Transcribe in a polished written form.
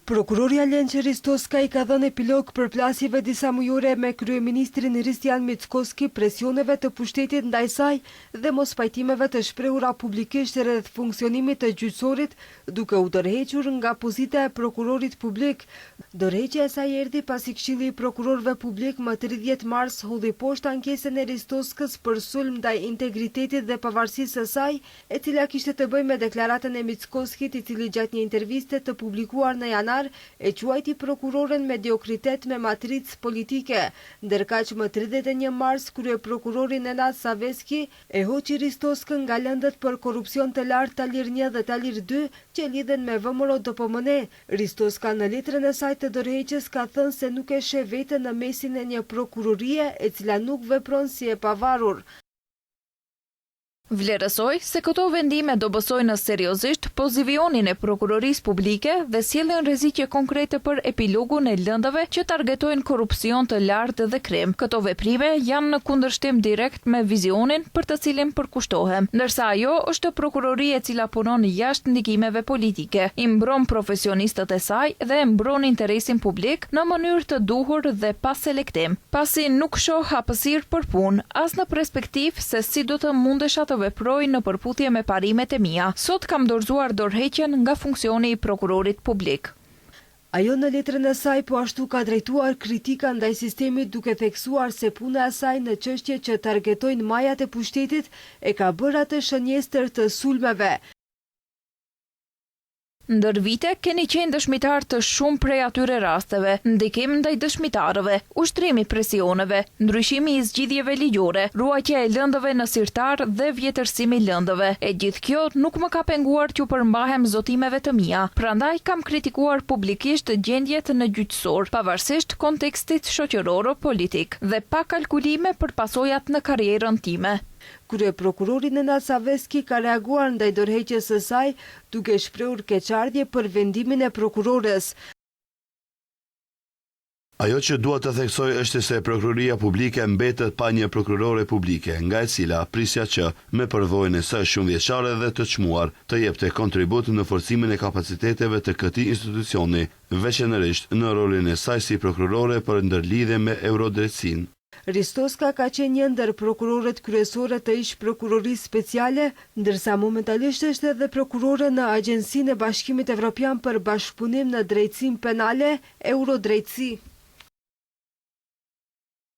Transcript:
Prokurorja Lençe Ristoska i ka dhënë epilog përplasjeve disamujore me kryeministrin Hristijan Mickoski, presioneve të pushtetit ndaj saj dhe mospajtimeve të shprehura publikisht rreth funksionimit të gjyqësorit, duke u dorëhequr nga pozita e prokurorit publik. Dorëheqja e saj erdhi pasi Këshilli i Prokurorëve Publikë më 30 mars hodhi poshtë ankesën e Ristoskës për sulm ndaj integritetit dhe pavarësisë së saj, e cila kishte të bëjë me deklaratën e Mickoskit i cili gjatë një interviste të publikuar në janar e quajti prokuroren mediokritet me matricë politike. Ndërkaq më 31 mars kryeprokurori Nenad Saveski e hoqi Ristoskën nga lëndët për korrupsion të lartë Talir një dhe Talir dy që lidhen me VMRO-DPMNE. Ristoska në letrën e saj të dorëheqjes ka thënë se nuk e sheh veten në mesin e një prokurorie e cila nuk vepron si e pavarur. Vlerësoj se këto vendime dobësojnë seriozisht pozivionin e Prokurorisë Publike dhe sjellin rreziqe konkrete për epilogun e lëndëve që targetojnë korrupsion të lartë dhe krim. Këto veprime janë në kundërshtim direkt me vizionin për të cilin përkushtohem, ndërsa ajo është prokurori e cila punon jashtë ndikimeve politike, i mbron profesionistët e saj dhe e mbron interesin publik në mënyrë të duhur dhe pa selektim. Pasi nuk shoh hapësirë për punë, as në perspektivë se si do të mundesha të veproj në përputhje me parimet e mia, sot kam dorëzuar dorëheqjen nga funksioni i prokurorit publik. Ajo në letrën e saj po ashtu ka drejtuar kritika ndaj sistemit duke theksuar se puna e saj në çështje që targetojnë majat e pushtetit e ka bërë atë shënjestër të sulmeve. Ndër vite, keni qenë dëshmitarë të shumë prej atyre rasteve, ndikim ndaj dëshmitarëve, ushtrim i presioneve, ndryshimi i zgjidhjeve ligjore, ruajtja e lëndëve në sirtar dhe vjetërsim i lëndëve. E gjithë kjo nuk më ka penguar t'ju përmbahem zotimeve të mia, prandaj kam kritikuar publikisht gjendjet në gjyqësor, pavarësisht kontekstit shoqëroro-politik dhe pa kalkulime për pasojat në karrierën time. Kryeprokurori Nenad Saveski ka reaguar ndaj dorëheqjes së saj, duke shprehur keqardhje për vendimin e prokurores. Ajo që dua të theksoj është se Prokuroria Publike mbetet pa një prokurore publike, nga e cila prisja që, me përvojën e saj shumëvjeçare dhe të çmuar, të jepte kontribut në forcimin e kapaciteteve të këtij institucioni, veçanërisht në rolin e saj si prokurore për ndërlidhje me Eurodrejtësinë. Ristoska ka qenë një ndër prokuroret kryesore të ish-Prokurorisë Speciale, ndërsa momentalisht është edhe prokurore në Agjencinë e Bashkimit Evropian për Bashkëpunim në Drejtësinë Penale, Eurodrejtësi.